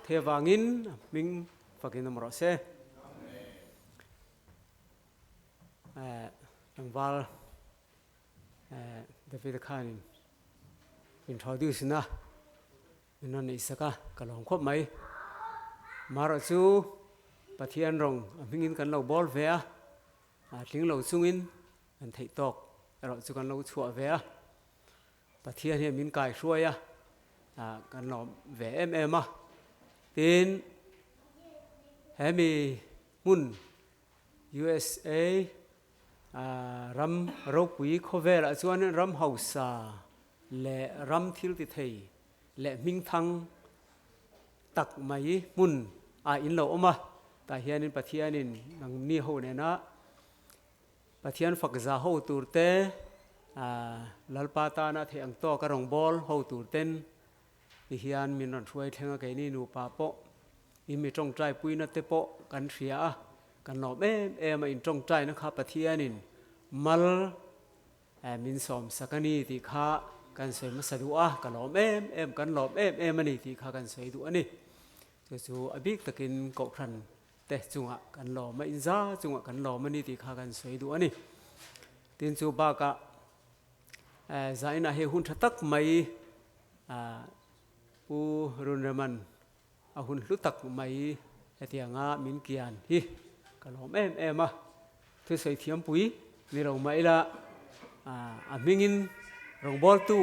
the vangin a hming fakin awm rawh se. Tlangval David khanin introduce na min rawn neih sak a, ka lawm khawp mai. Marawh chu Pathian rawng a hmingin kan lo bawl ve a, tling lo chungin kan theih tawk erawh chu kan lo chhuah ve a. Pathian hian min kai hruai a, kan lawm ve em em a. Tin, hemi hmun USA ram ropui khawvelah chuan ram hausa leh ram thil ti thei leh hmingthang tak mai hmun ah in lo awm a, tah hianin Pathianin nangni ho nena Pathian fak za ho tur te, Lalpa tana theih ang tawk a rawngbâwl ho tur ten ti hian min rawn hruai thleng a, keini nupa pawh in mi tawngtai puina te pawh kan hria a, kan lawm em em a, in tawngtaina kha Pathianin mal min sawm sak a ni tih kha kan sawi hmasa duh a, ka lawm em em, kan lawm em em a ni tih kha kan sawi duh a ni. Chu chu a bik takin Kohhran te chungah kan lawm a, inza chungah kan lawm a ni tih kha kan sawi duh a ni. Tin chu bakah zainah hei hun tha tak mai Pu Runreman a hun hlu tak mai hetianga min kian hi ka lawm em em a, thusawi thiampui ni lo mah ila a hmingin rawngbawltu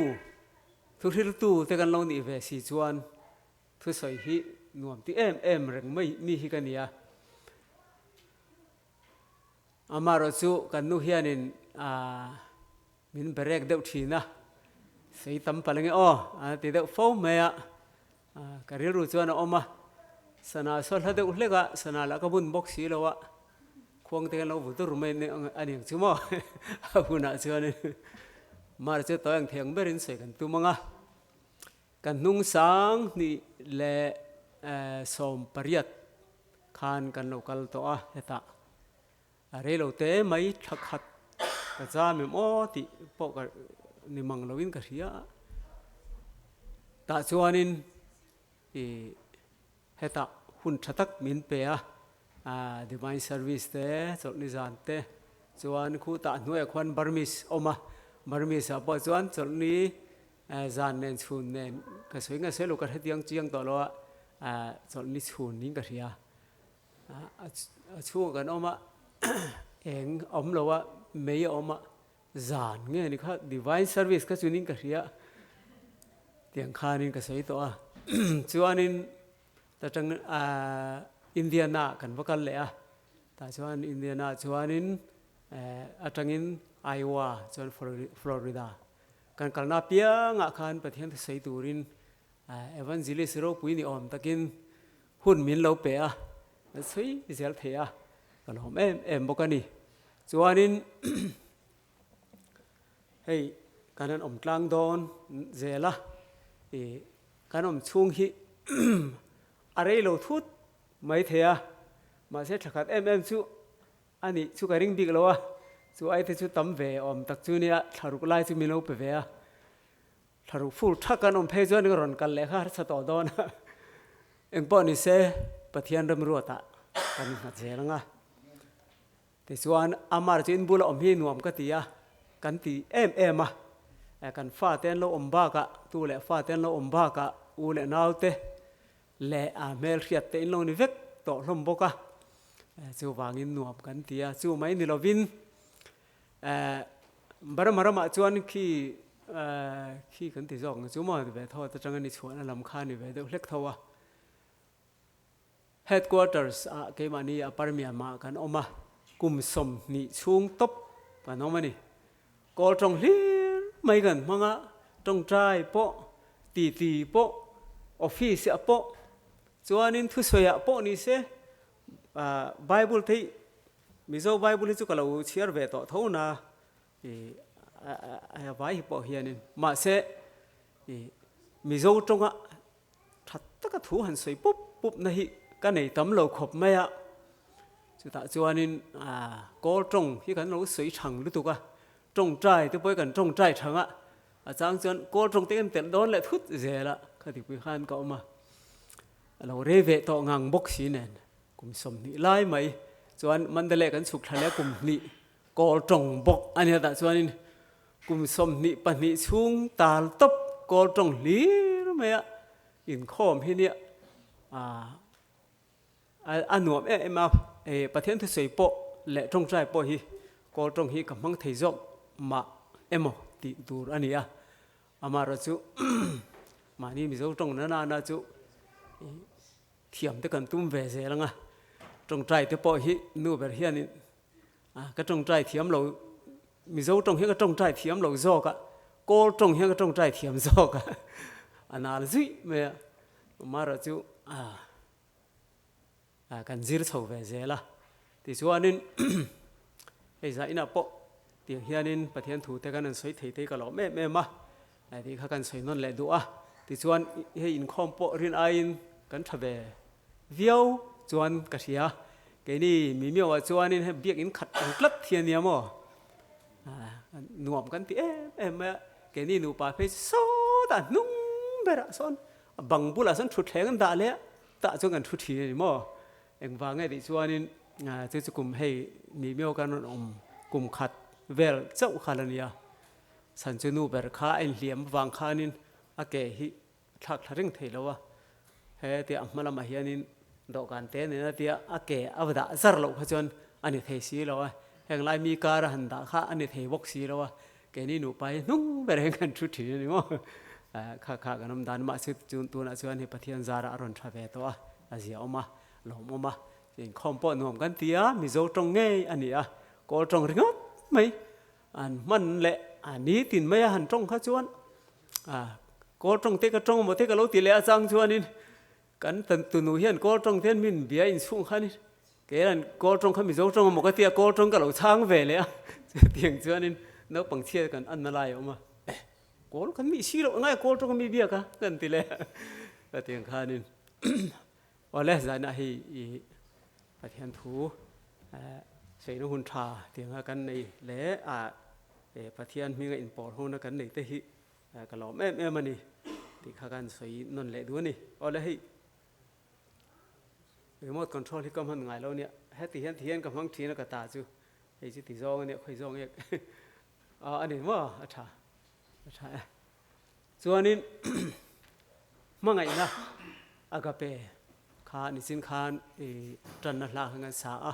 thuhriltu te kan lo nih ve si chuan thusawi hi nuam ti em em reng mai mi hi ka ni a. Amaherawh chu kan nu hianin Min berek deuh thin a, sei tam palh ange aw a ti deuh fo mai a, ka rilru chuan a awm a, sana saw hla deuh hlek a, sana lah ka bun bawk si lo a, khuang te kan lo vu dur mai a ni ang chu maw a hunah chuanin mar chu tawi ang thei ang berin sawi kan tum ang a, kan hnung sang hnih leh 18 khan kan lo kal tawh a hetah. A rei lo te mai thla khat ka zam em aw tih pawh ka ni mang loin ka hria a. Tah chuanin ih hetah hun tha tak min pe a, Divine Service te, chawlhni zan te chuan khu tah hnuaiah khuan Burmese awm a, Burmese ah pawh chuan chawlhni zan nen chhun nen ka sawi nge sawi lo ka hre chiang tawh lo a, chawlhni chhun niin ka hria. A chhungah kan awm a, eng a awm lo a, mei a awm a, zan nge ni kha divine service kha chunin ka hria tiang khanin ka sawi tawh a. Chuanin ta tang Indiana kan va kal leh a, tah chuan Indiana chuanin atangin Iowa chuan Florida kan kalna apiangah khan Pathian thusawi turin Evangelist ropui ni awm takin Hun min lo pe a, kan sawi zel thei a, ka lawm em em bawk a ni. Chuanin hei kan han awm tlang dawn zel a, ih kan awm chhung hi a rei lo thut mai thei a, mahse tha khat em em chu a nih chu ka ring bik lo a, chu ai te chu tam ve awm tak chu nia, thlaruk lai chu min lo pe ve a. Thlaruk fur thak an awm phei chuan ka rawn kal leh kha harsa tawh dawn a, engpawh ni se Pathian remruatah kan nghat zel ang a. Tichuan Amar chu in bula awm hi nuam ka ti a, kan ti em em a, kan fate an lo awm bakah, tu leh fate an lo awm bakah u leh naute leh a hmelhriat te in lo ni vek tawh hlawm bawk a, chuvangin nuam kan ti a, chu mai ni lovin Burma ramah chuan khi khi kan ti zawk ang chu maw ve tho atanga ni chhuahna lam kha ni ve deuh hlek tho a. Headquarters ah keimahni Upper Myanmar kan awm a, kum 20 chhung tawp kan awm a ni. Kawl tawng hlir mai kan hmang a, tawngtai pawh, titi pawh, office ah pawh, chuanin thusawiah pawh ni se Bible te hi Mizo Bible hi chu ka lo chhiar ve tawh tho na i a vai hi pawh hianin mahse i Mizo tawnga tha taka thu han sawi pup pup na hi ka nei tam lo khawp mai a, chutah chuanin kawl tawng hi kan lo sawi thang lutuk a, tawngtai te pawh hi kan tawngtai thang a, a chang chuan kawl tawng te kan telh dawn leh thut zel a, kha tikpui khan ka awm a. A lo rei ve tawh ngang bawk si nen kum 20 lai mai chuan Mandalay kan chhuk thla leh kum hnih kawl tawng bawk a nia tah chuanin kum 22 chhung tal tawp kawl tawng hlir mai a inkhawm hi nia ah a nuam em em a Pathian thusawi pawh leh tawngtai pawh hi kawl tawng hi ka hmang thei zawk mah emaw tih tur a ni a. Amaherawhchu mahni Mizo tawng na nana chu thiam te kan tum ve zel anga tawngtai te pawh hi nu ber hianin ka tawngtai thiam lo Mizo tawng hian ka tawngtai thiam lo zawk a Kawl tawng hian ka tawngtai thiam zawk a a nal zuih mai a amaherawhchu kan zir chho ve zel a tichuanin hei zah inah pawh tiang hianin Pathian thu te kan han sawi thei te ka lawm em em a tih kha kan sawi nawn leh duh a tichuan hei inkhawm pawh rin aiin kan tha ve viau chuan ka hria keini mi miauah chuanin hei biak in khat ang tlat hi a nia maw nuam kan ti em em mai a keini nupa phei chu sawtah hnung berah sawn bang bulah sawn thutthleng an dah leh a Tah chuan kan thu thin a ni maw? Engvang nge tih chuanin chu chu kum hei mi miau kan rawn awm kum khat vel chauh kha la nia. Chhan chu nu ber kha a inhliam avang khanin a ke hi thlak thla reng thei lo a. He tia a hma lamah hianin dawhkan te nena tia a ke a va dah zar loh kha chuan a ni thei si lo a. Heng lai mi kara han dah kha a ni thei bawk si lo a. Keini nupa hi hnung ber hian kan thu thin a ni maw? Kha kha kan awm dan mahse chun tunah chuan hei Pathian zarah a rawn tha ve tawh a, a zia awm a, lawmawm a, inkhawm pawh nuam kan ti a, Mizo tawng ngei a ni a, Kawl tawng ringawt mai an hman leh a nitin mai a han tawng kha chuan Kawl tawng te ka tawng maw te ka lo ti leh a chang chuanin Kan tunu hian Kawl tawng te hian min bia inchhung khan kei hian Kawl tawng kha Mizo tawng emaw ka tia Kawl tawng ka lo chhang ve leh a chutiang chuanin naupang chhia kan anna lai a awm a eh Kawl kan nih si loh ngai Kawl tawng a mi biak a kan ti leh a chutiang khanin awle zainah hei i Pathian thu sawiina hun tha tianga kan nei leh a Pathian hminga inpawr hona kan nei te hi Ka lawm em em a ni tih kha kan sawi nawn leh duh a ni. Awle hei remote control hi ka hman ngai lo nia. Heti hian ti hian ka hmang thin a ka ta chu hei chu ti zawng a nia khawi zawng ek a ni maw a tha a tha e. Chuanin hmangaihna agape kha nichin khan i tanna hla khan kan sa a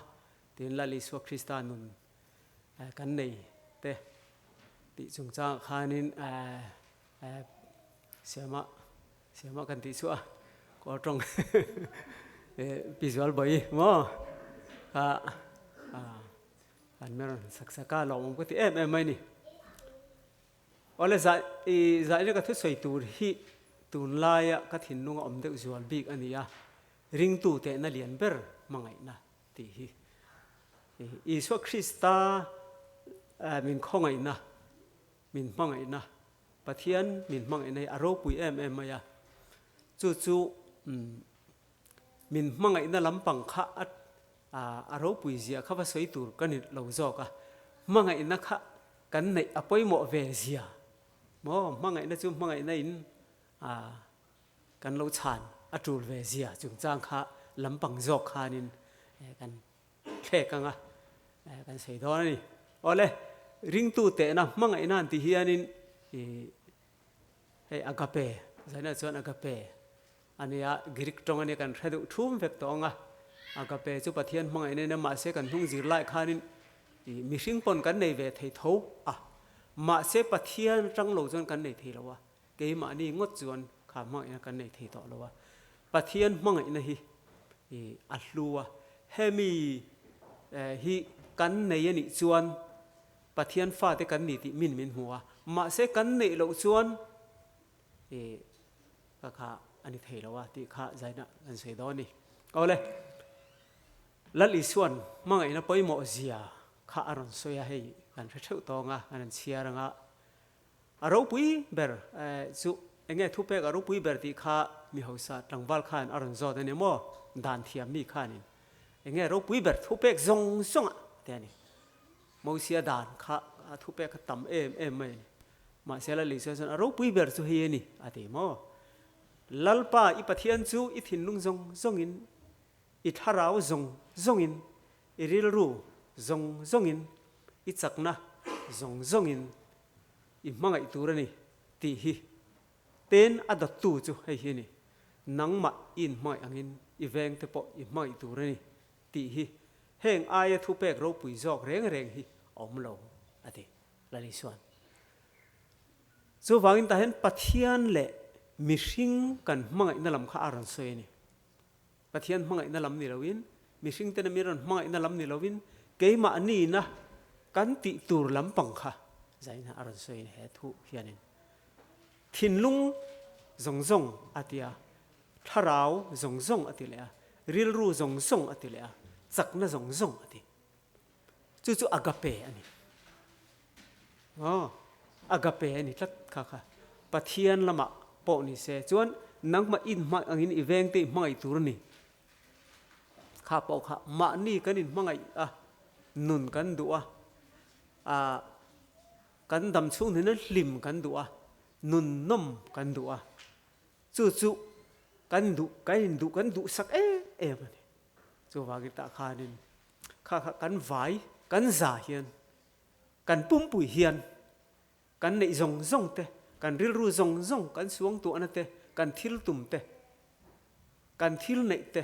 tin Lal Isua Krista nun kan nei te tih chungchangah khanin siama siama kan tih chu a kawl tawng pi zual bawi maw kha an mer sak sak a lawmawm ka ti em em mai ni awle zah i zahina ka thusawi tur hi tunlaia ka thinlunga awm deuh zual bik a ni a ringtu tehna lian ber hmangaihna tih hi Isua Krista min khawngaihna, min hmangaihna, Pathian min hmangaihna hi a ropui em em mai a. Chu chu min hmangaihna lampang kha a ropui zia kha va sawi tur ka ni lo zawk a. Hmangaihna kha kan neih a pawimawh ve zia maw? Hmangaihna chu hmangaihna in kan lo chhan a tul ve zia chungchang kha lampang zawk khanin kan thlek anga kan sawi dawn a ni. Awle, ringtu tehna hmangaihna an ti hianin hei agape, zainah chuan agape a nia, Greek tawng a nia kan hre deuh thum vek tawh anga, agape chu Pathian hmangaihna ina mahse kan hnung zir lai khanin mihring pawn kan nei ve thei tho a, mahse Pathian atang lo chuan kan nei thei lo a. Keimahni ngawt chuan kha hmangaihna kan nei thei tawh lo a, Pathian hmangaihna hi a hlu a, hemi hi kan nei a nih chuan Pathian fate kan ni tih min min hmu a, mahse kan neih loh chuan ka kha a ni thei lo a tih kha zaina kan sawi dawn a ni. Awle, Lal Isuan hmangaihna pawimawh zia kha a rawn sawi a, hei kan hre theuh tawng a, kan han chhiar ang a, A ropui ber chu enge thupek a ropui ber tih kha mi hausa tlangval khan a rawn zawt a ni maw? Dan thiam mi khanin enge ropui ber thupek zawng zawng ah te a ni. Mosia dan kha a thupek kha tam em em mai a ni. Mahse Lal Isua chuan a ropui ber chu hei a ni a ti maw? Lalpa i Pathian chu i thinlung zawng zawngin, i thlarau zawng zawngin, i rilru zawng zawngin, i chakna zawng zawngin i hmangaih tur a ni tih hi ten a dawttu chu hei hi a ni. Nangmah i inhmangaih angin i vengte pawh i hmangaih tur a ni tih hi heng aia thupek ropui zawk reng reng hi a awm lo a ti Lal Isuan. Chuvangin tah hian Pathian leh mihring kan hmangaihna lam kha a rawn sawi a ni. Pathian hmangaihna lam ni loin, mihring tena mi rawn hmangaihna lam ni loin, keimahniina kan tih tur lampang kha zaina a rawn sawi a ni he thu hianin. Thinlung zawng zawng a ti a, thlarau zawng zawng a ti leh a, rilru zawng zawng a ti leh a, chakna zawng zawng a ti. Chu chu agape a ni. Aw, agape a ni tlat kha kha. Pathian lamah pawh ni se chuan nangmah in hma angin i vengte i hmangaih tur a ni. Kha pawh kha mahni kan inhmangaih a, nun kan duh a, ah kan dam chhung hnena hlim kan duh a, nun nawm kan duh a. Chu chu kan duh, kan induh, kan duhsak em em a ni. Chuvangin tah khanin kha kha kan vai, kan za hian, kan pumpui hian kan neih zawng zawng te, kan rilru zawng zawng, kan suangtuahna te, kan thil tum te, kan thil neih te,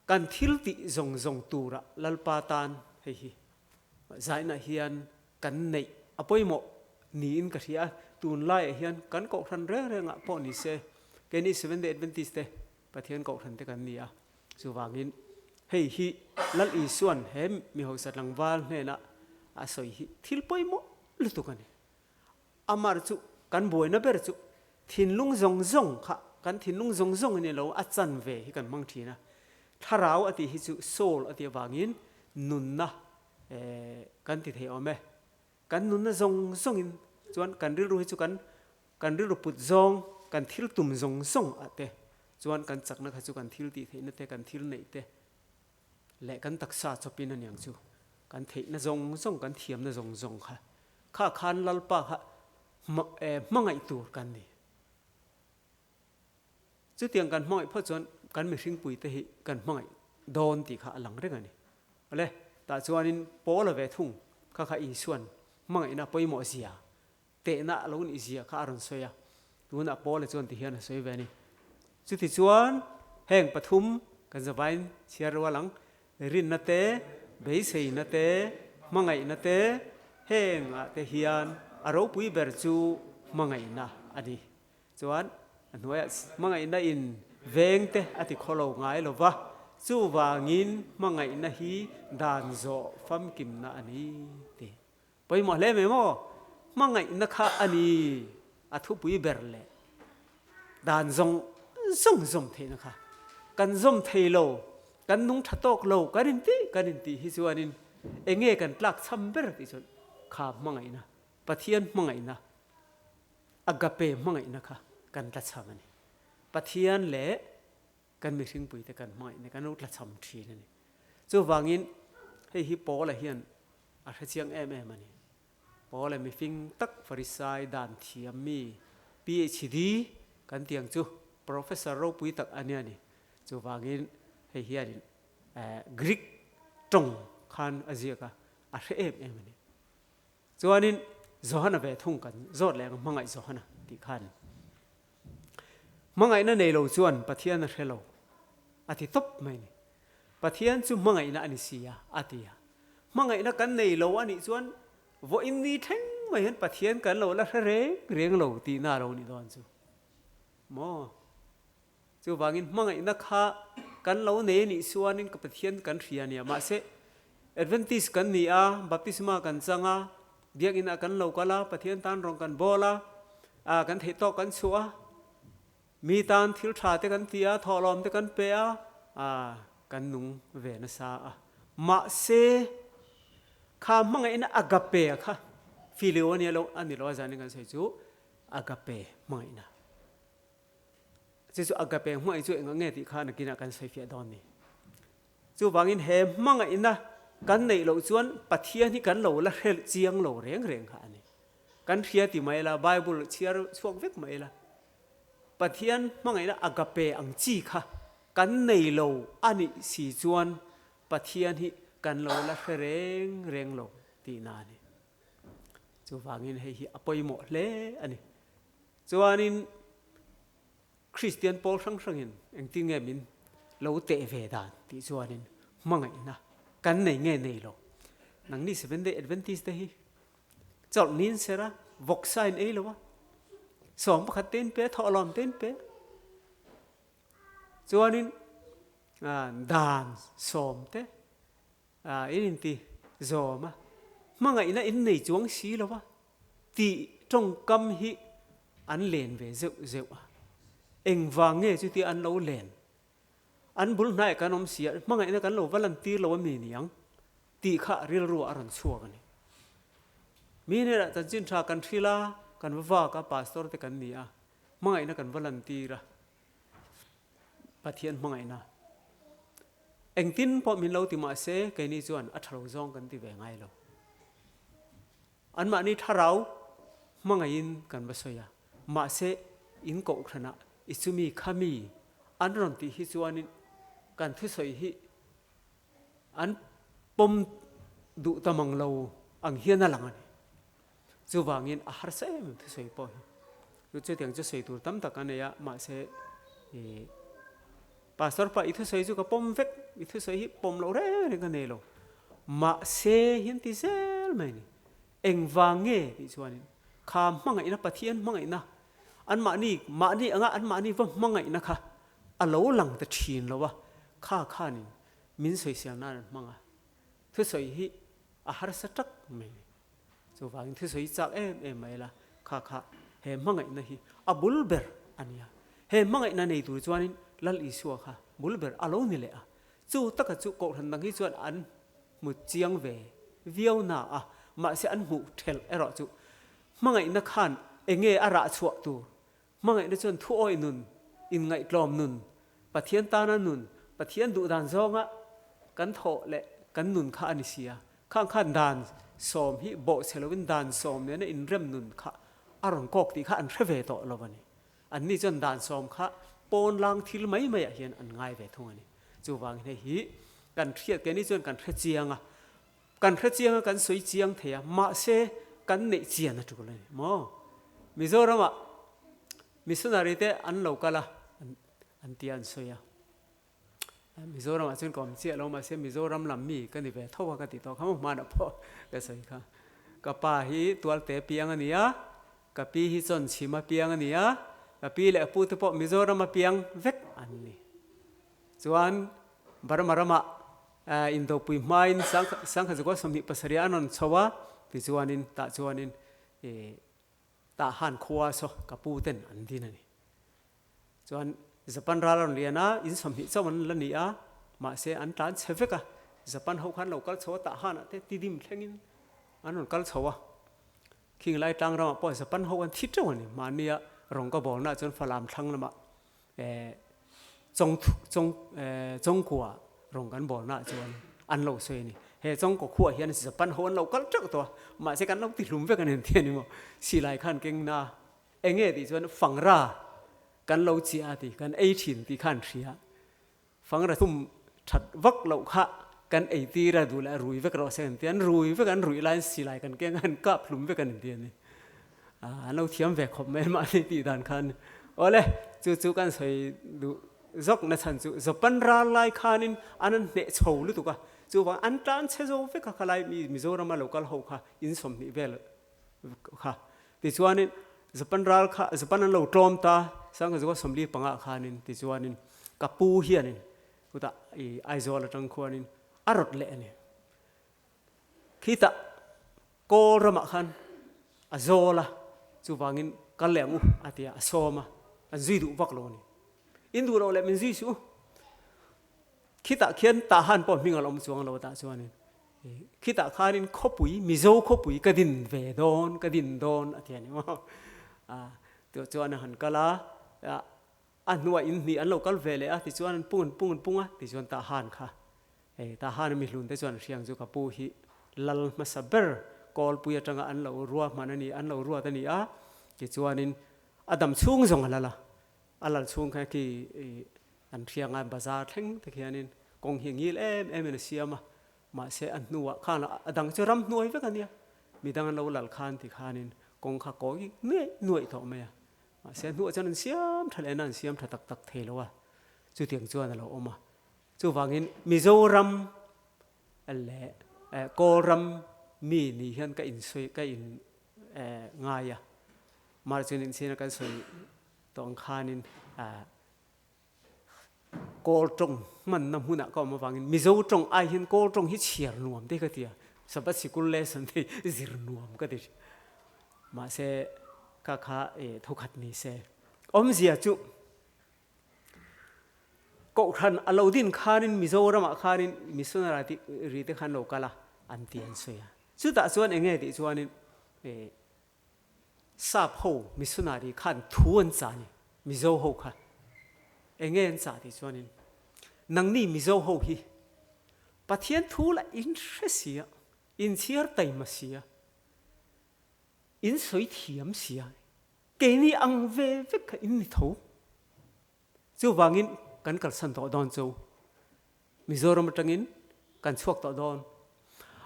kan thil tih zawng zawng tura Lalpa tan hei hi zainah hian kan neih a pawimawh niin ka hria a. Tunlaiah hian kan kohhran reng rengah pawh ni se, keini Seventh Day Adventist te Pathian kohhran te kan ni a, chuvangin hei hi Lal Isuan he mi hausa tlangval hnena a sawi hi thil pawimawh lutuk a ni. Amar chu kan buaina ber chu thinlung zawng zawng kha kan thinlung zawng zawng a ni lo a chan ve hi kan hmang thin a, thlarau a tih hi chu soul a tih avangin nunna kan ti thei awm e. Kan nunna zawng zawngin chuan kan rilru hi chu kan Kan rilru put zawng, kan thil tum zawng zawng ah te chuan kan chakna kha chu kan thil tih theihna te, kan thil neih te leh kan taksa chawpin a niang chu. Kan theihna zawng zawng, kan thiamna zawng zawng kha kha khan Lalpa kha hmangaih tur kan ni. Chutiang kan hmangaih phawt chuan kan mihringpui te hi kan hmangaih dawn tih kha a lang reng a ni. Awle, tah chuanin Paula ve thung kha kha Isuan hmangaihna pawimawh zia Tehna a lo nih zia kha a rawn sawi a, tunah Paula chuan ti hian a sawi ve a ni. Chutichuan, heng pathum kan zavain chhiar rual ang, rinna te, beiseina te, hmangaihna te, hengah te hian a ropui ber chu hmangaihna a ni. Chuan, a hnuaiah hmangaihna in veng te a ti khawlo ngai lo va, chuvangin hmangaihna hi dan zawh famkimna a ni ti. Pawimawh hle mai maw? Hmangaihna kha a ni a thupui ber leh dan zawng zawng zawm theihna kha. Kan zawm thei lo, kan nung tha tawk lo, kan intih kan intih hi chuanin eng nge kan tlak cham ber tih chuan kha hmangaihna, Pathian hmangaihna, agape hmangaihna kha kan tla cham a ni. Pathian leh kan mihringpuite kan hmangaihna kan lo tla cham thin a ni. Chuvangin hei hi Paula hian a hrechiang em em a ni. Paula mifing tak Farisai dan thiam mi PhD kan tih ang chu Professor ropui tak a nia ni. Chuvangin hei hianin Greek tawng khan a ziak a, a hre em em a ni. Chuanin Johana ve thung kan zawt leh ang hmangaih Johana tih khan Hmangaihna nei lo chuan Pathian a hre lo, a ti tawp mai ni. Pathian chu hmangaihna a ni si a, a ti a. Hmangaihna kan nei lo a nih chuan vawiin ni thleng mai hian Pathian kan lo la hre reng reng lo tihna a lo nih dawn chu maw? Chuvangin hmangaihna kha kan lo nei a nih chuanin ka Pathian kan hria a nia. Mahse, Adventist kan ni a, baptisma kan chang a, biakinah kan lo kal a, Pathian tan rawng kan bawl a, ah kan theih tawk kan chhuah a, mi tan thil tha te kan ti a, thawhlawm te kan pe a, ah kan nung ve nasa a. Mahse, kha hmangaihna agape kha phileo a nia lo, a ni lo a zanin kan sawi chu agape hmangaihna. Chu chu agape hmangaih chu eng ang nge tih kha nakinah kan sawi fiah dawn ni. Chuvangin he hmangaihna kan neih loh chuan Pathian hi kan lo la hre chiang lo reng reng kha a ni. Kan hria ti mai la, Bible chhiar chhuak vek mai la. Pathian hmangaihna agape ang chi kha kan nei lo a nih si chuan Pathian hi kan lo la hre reng reng lo tihna a ni. Chuvangin hei hi a pawimawh hle a ni. Chuanin Kristian pawl hrang hrangin engtin nge min lo teh ve dan tih chuanin hmangaihna kan nei nge nei lo. Nangni Seventh Day Adventist te hi chawlh nin ser a, vawksa in ei lo a, 11 te in pe a, thawhlawm te in pe a. Chuanin dan 10 te in inti zawm a, hmangaihna in nei chuang si lo a tih tawngkam hi an len ve zeuh zeuh a. Engvang nge chutia an lo len? An bul hnaiah kan awm si a, hmangaihna kan lo va lantir lo a mi niang tih kha rilru ah a rawn chhuak a ni. Mi hnenah chanchin tha kan hril a, kan va vak a, pastor te kan ni a, hmangaihna kan va lantir a. Pathian hmangaihna. Engtin pawh min lo ti mah se, keini chuan a tha lo zawng kan ti ve ngai lo. Anmahni thlarau hmangaihin kan va sawi a, mahse in kohhranah i chumi khami an rawn tih hi chuanin kan thusawi hi an pawm duh ta mang lo ang hian a lang a ni. Chuvangin a harsa em em thusawi pawh hi. Chu chutiang chu sawi tur tam tak a nei a, mahse ih Pastor pa i thusawi chu ka pawm vek, i thusawi hi pawm loh reng reng ka nei lo. Mahse hian ti zel mai a ni. Engvang nge tih chuanin kha hmangaihna Pathian hmangaihna anmahni mahni anga anmahni va hmangaihna kha a lo lang ta thin lo a, kha khanin min sawisel nan an hmang a. Thusawi hi a harsa tak mai a ni. Chuvangin thusawi chak em em mai la, kha kha he hmangaihna hi a bul ber a nia. He hmangaihna nei tur chuanin Lal Isua kha bul ber a lo ni leh a. Chu taka chu Kohhran dang hi chuan an hmu chiang ve viau na a, mahse an hmuh thelh erawh chu hmangaihna khan enge a rah chhuah tur Hmangaihna chuan thuawih nun, inngaihtlawm nun, Pathian tana nun, Pathian duhdan zawnga kan thawh leh kan nun kha a ni si a. Khang khan dan 10 hi bawhchhe loin dan 10 nena inrem nun kha a rawn kawk tih kha an hre ve tawh lo a ni. Anni chuan dan 10 kha pawnlang thil mai maiah hian an ngai ve thung a ni. Chuvangin hei hi kan hriat, keini chuan kan hre chiang a, Kan hre chiang a, kan sawi chiang thei a, mahse kan neih chian a tul a ni maw? Mizoramah missionary te an lo kal a, an tia an sawi a. Mizoramah chuan ka awm chiah lo, mahse Mizoram lam mi ka ni ve tho a ka ti tawh kha maw hmanah pawh ka sawi kha. Ka pa hi Tualte piang a ni a, ka pi hi Chawnchhima piang a ni a, ka pi leh pu te pawh Mizorama piang vek an ni. Chuan Burma ramah Indopui hmain Sangkhazuka 27 an rawn chho a, tichuanin tah chuanin tah han khua saw ka pu ten an din a ni. Chuan Japan ral a rawn lian a, in 20 chauh an la ni a, mahse an tlan chhe vek a, Japan ho khan lo kal chho a tah hanah te tidim thlengin an rawn kal chho a. Khing lai tlang ramah pawh Japan ho an thi teuh a ni, mahnia rawng ka bawlnaah chuan Falam thlang lamah Chawngkua rawng kan bawlnaah chuan an lo sawi a ni. He Chawngkaw khuaah hian Japan ho an lo kal teuh tawh a, mahse kan lo tihlum vek a ni an ti a ni maw? Silai khan keng na eng nge tih chuan fangra kan lo chiah a ti, kan ei thin tih kha an hria. Fangra thum that vak loh kha kan ei tir a, duh leh a rui vek rawh se an ti a, an rui vek a, an ruih laiin silai kan keng a, an kap hlum vek a ni ti a ni. An lo thiam ve khawp mai mahni tih dan khan. Awle, chu chu kan sawi duh zawk na chhan chu Japan ral lai khanin an an hneh chho lutuk a, chuvang an tlan chhe zo vek a khalai mi Mizorama local ho kha in 20 vel kha. Tichuanin Japan ral kha Japan an lo tlawm ta Sanghazuka 45 khanin tichuanin ka pu hianin chutah i Aizawl atang khuanin a rawt leh a ni. Khitah Kawl ramah khan a zawl a, chuvangin kal leh ang u a ti a, a sawm a, an zui duh vak lo a ni. In duh loh leh min zui suh u. Khitah khian Tahan pawh hming a la awm chuang lo tah chuanin khitah khanin khawpui, Mizo khawpui ka din ve dawn, ka din dawn a ti a ni maw. Chuan a han kal a, a hnuah in hnih an lo kal ve leh a, tichuan an pung an pung an pung a, tichuan Tahan kha hei Tahan a mihlun te chuan an hriang chu ka pu hi lal hmasa ber Kawlpui atanga an lo ruahman a ni, an lo ruat a ni a, tichuanin a dam chhung zawng a lal a. A lal chhung kha khi an hrianga bazar thleng te khianin kawng hi ngil em em in a siam a, mahse a hnuah khan a dang chu ram hnuai vek a nia, midang an lo lal khan ti khanin kawng kha kawi nuaih nuaih tawh mai a, mahse a hnuah chuan an siam tha leh na an siam tha tak tak thei lo a, chutiang chuan a lo awm a. Chuvangin Mizoram leh Kawlram mi ni hian ka insawi ka in ngai a, March-in inchhina kan sawi tawh ang khanin Kawl tawng hmanna hmunah ka awm avangin Mizo tawng ai hian Kawl tawng hi chhiar nuam te ka ti a, Sabbath sikul lesson te hi zir nuam ka ti thin. Mahse ka kha thukhat ni se. Awmzia chu Kohhran a lo din khanin Mizoramah khanin missionary tih ri te khan lo kal a an ti an sawi a. Chutah chuan eng nge tih chuanin Sap ho missionary khan thu an chah a ni, Mizo ho kha. Eng nge an chah tih chuanin nangni Mizo ho hi Pathian thu lah in hre si a, in chhiar taima si a, in sawi thiam si a, Keini ang ve vek kha in ni tho. Chuvangin kan kalsan tawh dawn chu Mizoram atangin kan chhuak tawh dawn.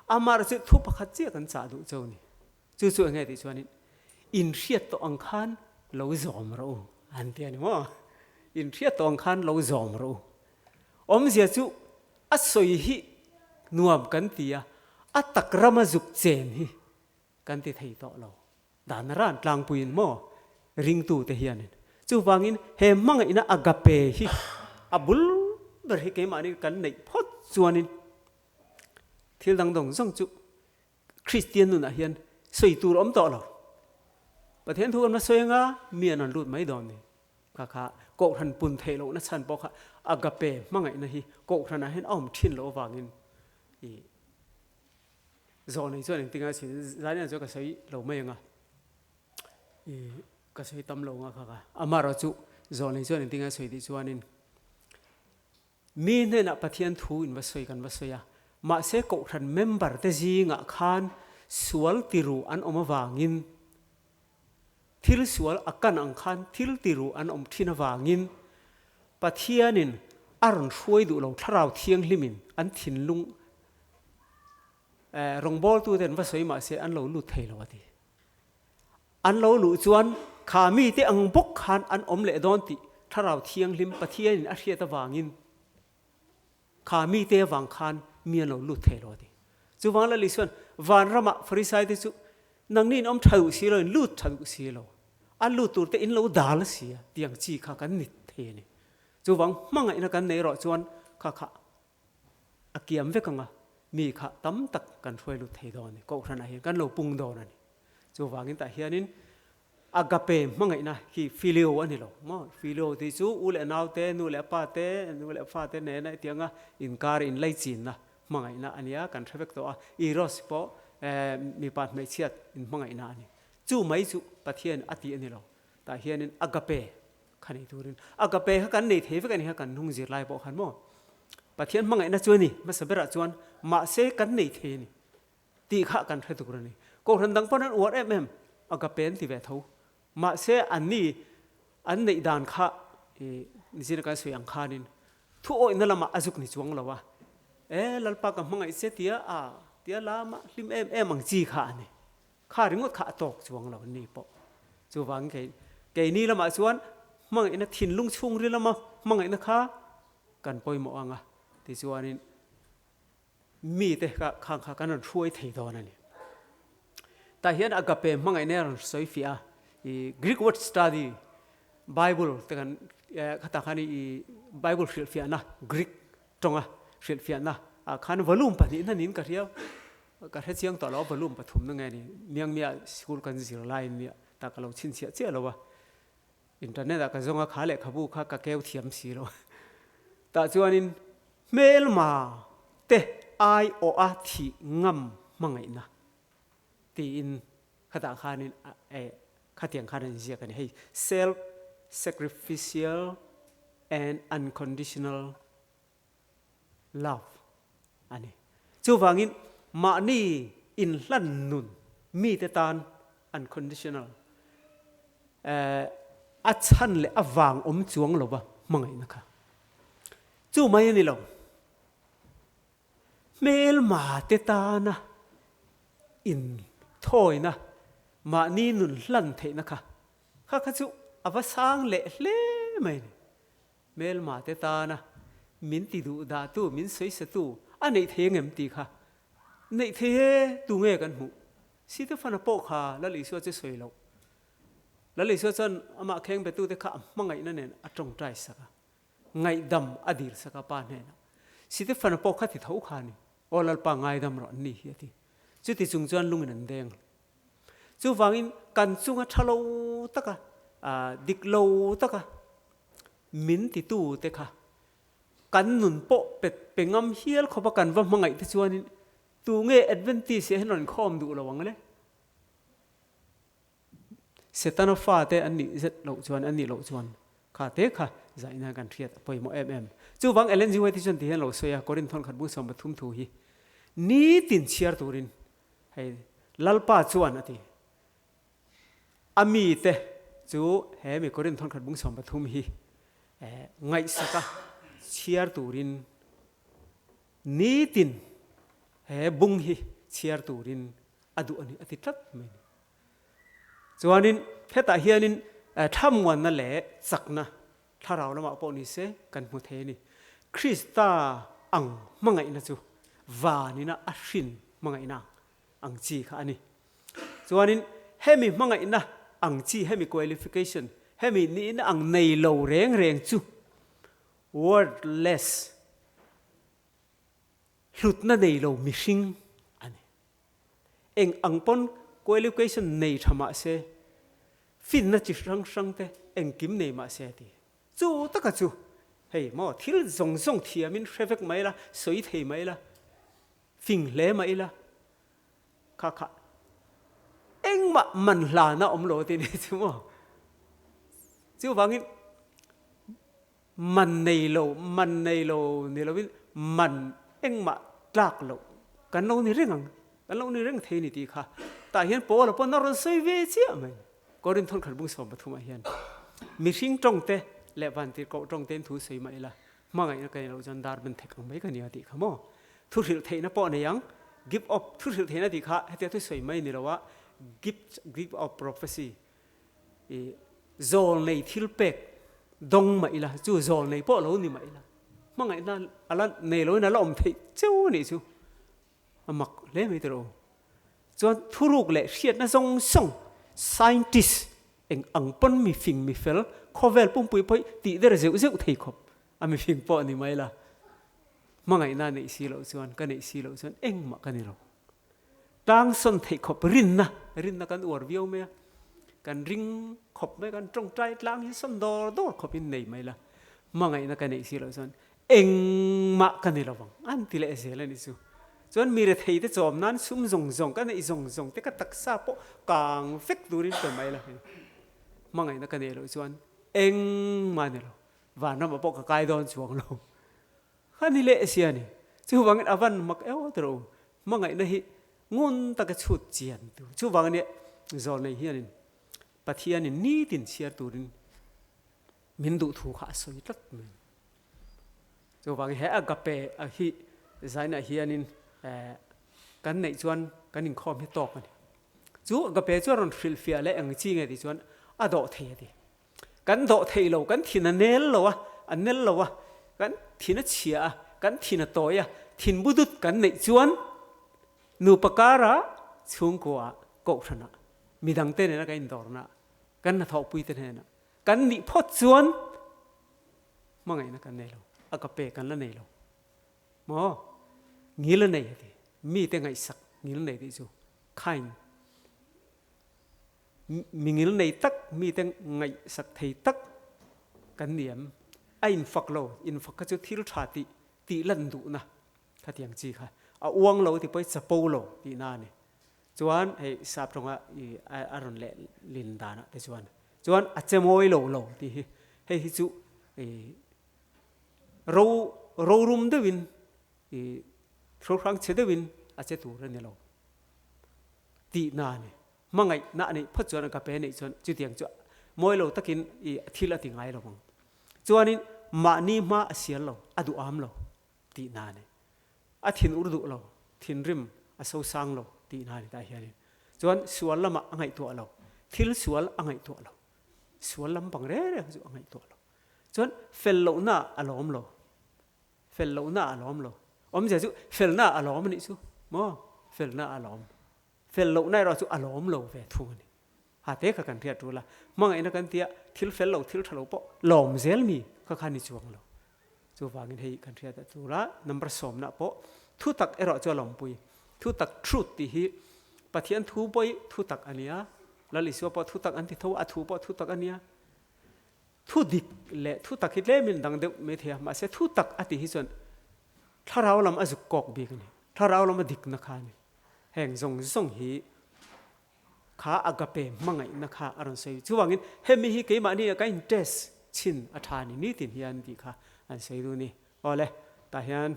Amaherawh chu thu pakhat chiah kan chah duh cheu ni. Chu chu enge tih chuanin in hriat tawh ang khan lo zawm rawh u an ti a ni maw? In hriat tawh ang khan lo zawm rawh u. Awmzia chu a sawi hi nuam kan ti a, a tak rama zuk chen hi kan ti thei tawh lo. Dan ran tlangpuiin maw ringtute hianin. Chuvangin he hmangaihna agape hi a bul ber hi keimahni kan neih phawt chuanin thil dang dawng zawng chu Kristian nunah hian sawi tur awm tawh lo. Pathian thu kan va sawi anga mi an rawn lut mai dawn ni. Kha kha Kohhran pun theih lohna chhan pawh kha agape hmangaihna hi Kohhranah hian a awm thin loh avangin i Zawh nei chuan engtin ngai chhin zai chuan ka sawi lo mai ang a, i ka sawi tam lo ang a kha kha. Amaherawh chu zawh nei chuan engtin ngai sawi tih chuanin mi hnenah Pathian thu in va sawi kan va sawi a, mahse Kohhran member te zingah khan sual tiru an awm avangin thil sual a kan ang khan thil tiru an awm thin avangin Pathianin a rawn hruai duh lo Thlarau Thianghlimin an thinlung Rawngbawltute an va sawi mah se an lo lut thei lo a ti. An lo luh chuan kha mite ang bawk khan an awm leh dawn tih Thlarau Thianghlim Pathianin a hriat avangin kha mite avang khan mi an lo lut thei lo a ti. Chuvang Lal Isuan vanramah Farisaite chu nangni in awm tha duh si lo, in lut tha duh si lo, a lut turte in lo dal si a tiang chi kha kan ni thei a ni. Chuvang hmangaihna kan nei erawh chuan kha kha A kiam vek ang a, mi kha tam tak kan hruai lut thei dawn a ni. Kohhranah hian kan lo pung dawn a ni. Chuvangin tah hianin agape hmangaihna hi phileo a ni lo maw? Phileo tih chu u leh nau te, nu leh pa te, nu leh fa te nena hetianga inkar inlaichinna hmangaihna a nia, kan hre vek tawh a. Eros pawh mipa hmeichhiat inhmangaihna a ni. Chu mai chu Pathian a tih a ni lo. Tah hianin agape Kha nei turin agape kha kan nei thei vek a ni kha kan hnung zir lai pawh khan maw Pathian hmangaihna chu a ni hmasa berah chuan mahse kan nei thei a ni tih kha kan hre tur a ni. Kohhran dang pawn an uar em em agape an ti ve tho mahse an ni an neih dan kha i nizina kan sawi ang khanin thu awihna lamah a zuk ni chuang lo a e Lalpa ka hmangaih che tia a tia lama hlim em em ang chi kha a ni. Kha ringawt kha a tawk chuang lo an ni pawh. Chuvangin kei keini lamah chuan hmangaihna thinlung chhungri lama hmangaihna kha kan pawimawh ang a, tichuanin mite kha khang kha kan rawn hruai thei dawn a ni. Tah hian agape hmangaihna a rawn sawi fiah a, i Greek word study Bible te kan khatah khan i Bible hrilhfiahna Greek tawnga hrilhfiahna ah khan volume pahnihna niin ka hria. Ka hre chiang tawh lo a volume pathumna nge ni Miangmia sikul kan zir laiin nia tah ka lo chhinchhiah chiah lo a, internet ah ka zawng a kha lehkhabu kha ka keu thiam si lo tah chuanin hmelma te ai awh a thih ngam hmangaihna tiin khatah khanin eh khatiang khan an inziak a ni hei self sacrificial and unconditional love a ni. Chuvangin mahni inhlan nun mite tan unconditional eh A chhan leh a vang awm chuang lova hmangaihna kha chu mai a ni lo. Hmelma te tana inthawina, mahni nun hlan theihna kha kha kha chu a va sang leh hle mai a ni. Hmelma te tana min ti duh dahtu, min sawisatu a neih thei angem tih kha neih thei e, tu nge kan hmuh? Sitefana pawh kha Lal Isua chu sawi loh. Lal Isua chuan amah kheng betute kha a hmangaihna nen a tawngtai sak a, ngaihdam a dil sak a Pa hnenah. Sitefana pawh kha ti tho kha a ni, Aw Lalpa ngaidam rawh an ni hi a ti. Chuti chung chuan lungin an deng. Chuvangin kan chunga tha lo taka, dik lo taka min titute kha kan nun pawh pet pe ngam hial khawp a kan va hmangaih te chuanin tu nge Adventist ah hian rawn khawm duh lo ang le? Setana fate an nih zet loh chuan an nih loh chuan kha te kha zaihna kan hriat a pawimawh em em. Chuvang Ellen G. White chuan ti hian lo sawi a, Korinth thawn khat bung 13 thu hi nitin chhiar turin hei Lalpa chuan a ti. A mite chu he mi Korinth thawn khat bung 13 hi ngaihsaka chhiar turin nitin he bung hi chhiar turin a duh a ni a ti tlat mai a ni. Chuanin hetah hianin thlamuanna leh chakna thlarau lamah pawh ni se kan hmu thei a ni. Krista ang hmangaihna chu vanina a hrin hmangaihna ang chi kha a ni. Chuanin hemi hmangaihna ang chi, hemi qualification, hemi nihna ang nei lo reng reng chu worthless, hlutna nei lo mihring a ni. Eng ang pawn qualification nei tha mah se, finna chi hrang hrang te engkim nei mah se ti. Chu taka chu hei maw thil zawng zawng thiamin hre vek mai la, sawi thei mai la, fing hle mai la, kha kha engmah man hlana awm lo ti ni chu maw. Chuvangin Man nei lo, man nei lo ni loin man engmah tlak loh kan lo ni reng ang, kan lo ni reng thei ni tih kha tah hian Paula pawn a rawn sawi ve chiah mai. Korinth thawnkhat bung 13 ah hian mihring tawngte leh vantirhkoh tawngtein thu sawi mah ila hmangaihna ka nei loh chuan dar ban thek ang mai ka nia tih kha maw. Thu hrilh theihna pawh nei ang, gift of thu hrilh theihna tih kha hetia thu sawi mai ni lo a, gift, gift of prophecy I zawlnei thil pek dawng mah ila, chu zawlnei pawh lo ni mah ila, hmangaihna a la nei loin a la awm theih cheu a nih chu a mak hle mai tawh lo. Chuan thuruk leh hriatna zawng zawng scientist eng ang pawn mi fing mi fel khawvel pumpui pawh hi tih der zeuh zeuh thei khawp a mi fing pawh ni mai la, hmangaihna neih si loh chuan ka neih si loh chuan engmah ka ni lo. Tlang sawn theih khawp rinna, rinna kan uar viau mai a, kan ring khawp mai, kan tawngtai tlang hi sawn dawr dawr khawpin nei mai la, hmangaihna ka neih si loh chuan engmah ka ni lo vang an ti leh zel a nih chu. Chuan mi rethei te chawm nan sum zawng zawng ka neih zawng zawng te ka taksa pawh kang vek turin pe mai la hei, hmangaihna ka neih loh chuan engmah ni lo, vanramah pawh ka kai dawn chuang lo. Kha ni leh sia ni. Chuvangin a van mak eo tawh u. Hmangaihna hi ngun taka chhut chian tur. Chuvang ania zawlnei hianin Pathianin nitin chhiar turin min duh thu kha a sawi tlat mai. Chuvangin he agape a hi zainah hianin kan neih chuan kan inkhawm hi tawk a ni. Chu agape chu a rawn hrilhfiah leh eng chi nge tih chuan a dawh thei a ti. Kan dawh thei lo, kan thin a nel lo a, a nel lo a, kan thin a chhia a, kan thin a tawi a, thin bu dut kan neih chuan nupa kara chhungkua kohhranah midangte nena kan indawrna, kan hnathawhpuite hnenah kan nih phawt chuan hmangaihna kan nei lo, a ka pe kan la nei lo. Maw? Ngil a nei a ti. Mite ngaihsak ngil nei tih chu kind. Mi ngil nei tak, mite ngaihsak thei tak kan ni em? A infak lo, infak kha chu thil tha tih tih lan duhna khatiang chi kha a uang lo ti pawh i chapo lo tihna a ni. Chuan hei sap tawnga i a rawn leh lin danah te chuan chuan a che mawi lo lo tih hi hei hi chu i ro rorum deuhin i hrohrang chhe deuhin a che tur a ni lo tihna a ni. Hmangaihna a neih phawt chuan a ka pe neih chuan chutiang chu. Mawi lo takin i thil a ti ngai lo ang. Chuanin mahni hma a sial lo, a duham lo tihna a ni. A thin ur duh lo, thinrim a sosang lo tihna a ni tah hianin. Chuan sual lamah a ngaihtuah lo, thil sual a ngaihtuah lo. Sual lampang reng reng chu a ngaihtuah lo. Chuan fel lohna a lawm lo. Fel lohna a lawm lo. Awmzia chu felna a lawm a nih chu maw? Felna a lawm. Fel lohna erawh chu a lawm lo ve thung a ni. Ha te kha kan hriat tul a, hmangaihna kan tia thil fel lo thil tha lo pawh lawm zel mi kha kha ni chuang lo. Chuvangin hei kan hriat a tul a, number sawmna pawh thu tak erawh chu a lawmpui. Thu tak truth tih hi Pathian thu pawh hi thu tak a nia, Lal Isua pawh thu tak an ti tho a, a thu pawh thu tak a nia. Thu dik leh thu tak hi tlemin dang deuh mai thei a, mahse thu tak a tih hi chuan thlarau lam a zuk kawk bik a ni. Thlarau lam a dikna kha a ni. Heng zawng zawng hi kha agape hmangaihna kha a rawn sawi. Chuvangin hemi hi keimahni ah ka in test chhin a tha ni nitin hian tih kha an sawi duh a ni. Awle, tah hian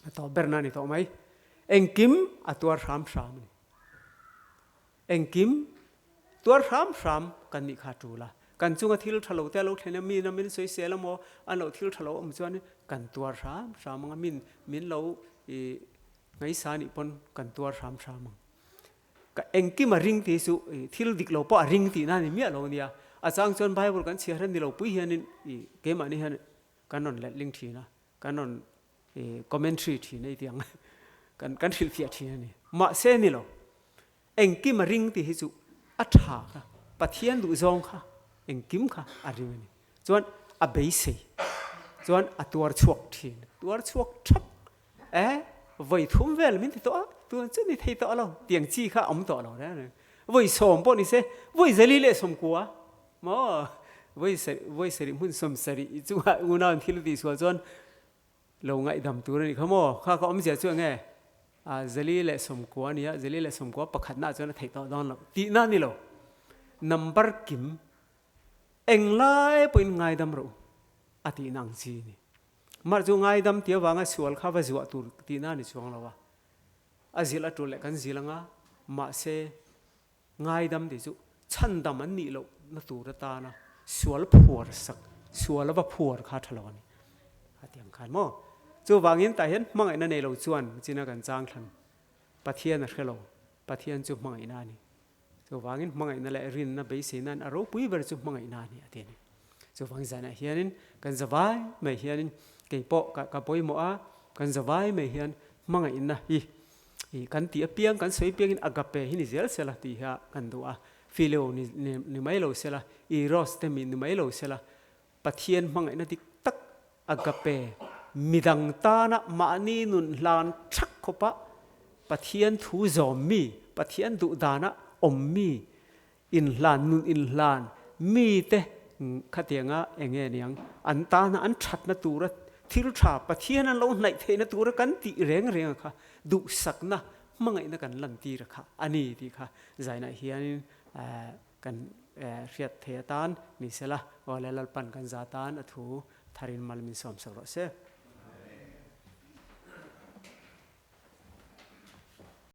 a tawp berna a ni tawh mai. Engkim a tuar hram hram a ni. Engkim tuar hram hram kan nih kha a tul a. Kan chunga thil tha lo te a lo thlen a, mi na min sawisel emaw an lo thil tha lo awm chuan kan tuar hram hram ang a, min min lo ih ngaisa nih pawn kan tuar hram hram ang. Ka engkim a ring tih chu thil dik lo pawh a ring tihna a ni miah lo nia. A chang chuan Bible kan chhiar hian ni lo pui hianin ih keimahni hian kan rawn letling thin a, kan rawn ih commentary thin a iti ang kan kan hrilhfiah thin a ni. Mahse ni lo, engkim a ring tih hi chu a tha kha, Pathian duhzawng kha engkim kha a ring a ni. Chuan a beisei chuan a tuar chhuak thin, tuar chhuak thap E, vawi thum vel min ti tawh a, tun chu ni thei tawh lo, tiang chi kha awm tawh lo reng reng. Vawi sawm pawh ni se, vawi zali leh sawmkua maw, vawi vawi sarih hmun sawm sarih i chungah unau in thil tih sual chuan lo ngaihdam tur a nih kha maw, kha ka awmzia chu enge a zali leh sawmkua a nia, zali leh sawmkua pakhatna ah chuan a theih tawh dawn loh tihna a ni lo. Number kim englai pawhin ngaidam rawh u a tihna ang chi a ni. Mah chu ngaidam ti avanga sual kha va zuah tur tihna a ni chuang lo a, a zilh a tul leh kan zilh anga, mahse ngaidam tih chu chhandam an nih loh na tur atana sual phuar sak, sual a va phuar kha tha lo a ni a ti ang khan maw. Chuvangin tah hian hmangaihna nei lo chuan china kan chang thlan Pathian a hre lo, Pathian chu hmangaihna a ni. Chuvangin hmangaihna leh rinna beiseinain a ropui ber chu hmangaihna a ni a ti a ni. Chuvang zanah hianin kan zavai mai hianin kei pawh ka ka pawimawh a, kan zavai mai hian hmangaihna hi i kan tih apiang kan sawi apiangin agape hi ni zel sela tih hi a kan duh a, phileo ni ni ni mai lo sela, eros te mi ni mai lo sela, Pathian hmangaihna dik tak agape midang tana mahni nun hlan thak khawpa Pathian thu zawm mi, Pathian duh dana awm mi, inhlan nun inhlan mite khatianga enge niang an tana an thatna tura thil tha Pathian an lo hnaih theihna tura kan tih reng reng kha duhsakna hmangaihna kan lantir kha a ni tih kha zainah hianin Kan hriat thei atan ni sela, aw le Lalpan kan za tan a thu tharin mal min sawmsak rawh se.